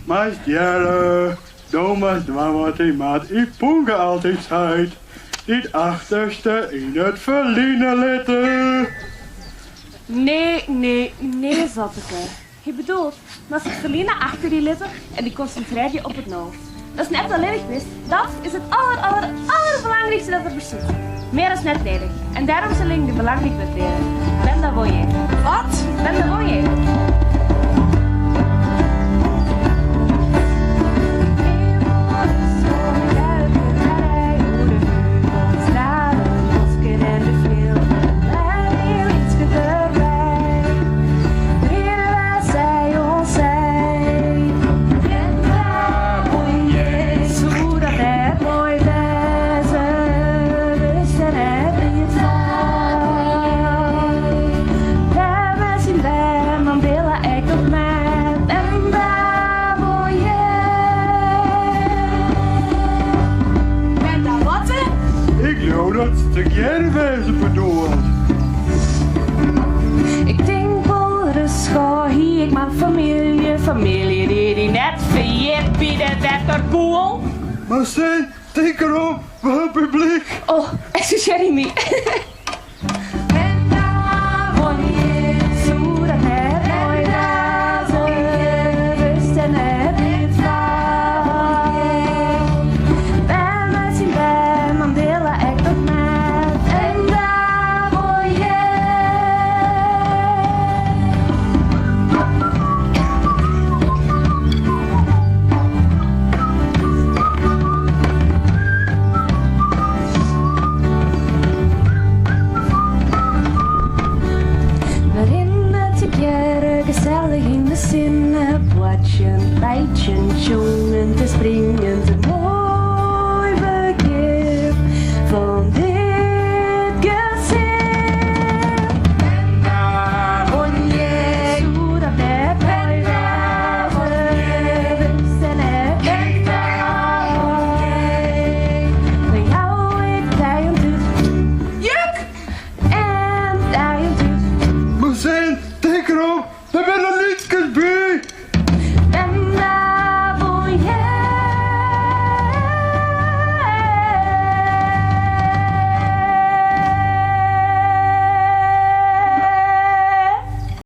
Moatst hearre, do moatst dwaan wat dyn maat Yponke altyd seit, Dy't achterste yn it ferline litte. Nee, nee, nee, Zotteke. Hy bedoelt, moatst it ferline achter dy litte en dy konsintrearje op it no. Dat is net allinnich wis, dat is it aller, aller, allerbelangrykste dat der bestiet. Mear is net nedich en dêrom sil ik dy belangryk wurd leare. Brenda Wonje. Wat? Brenda Wonje. Ik leau dat se tegearre wêze bedoelt. Ik tink wolris, goh, hie ik mar famylje, famylje dy't dy net ferjit by de wetterpoel. Marcel, tink derom, we ha publyk. Oh, ekskusearje my. We rinne tegearre gesellich yn de sinne, boartsjen, bytsjen, sjongen, te springen.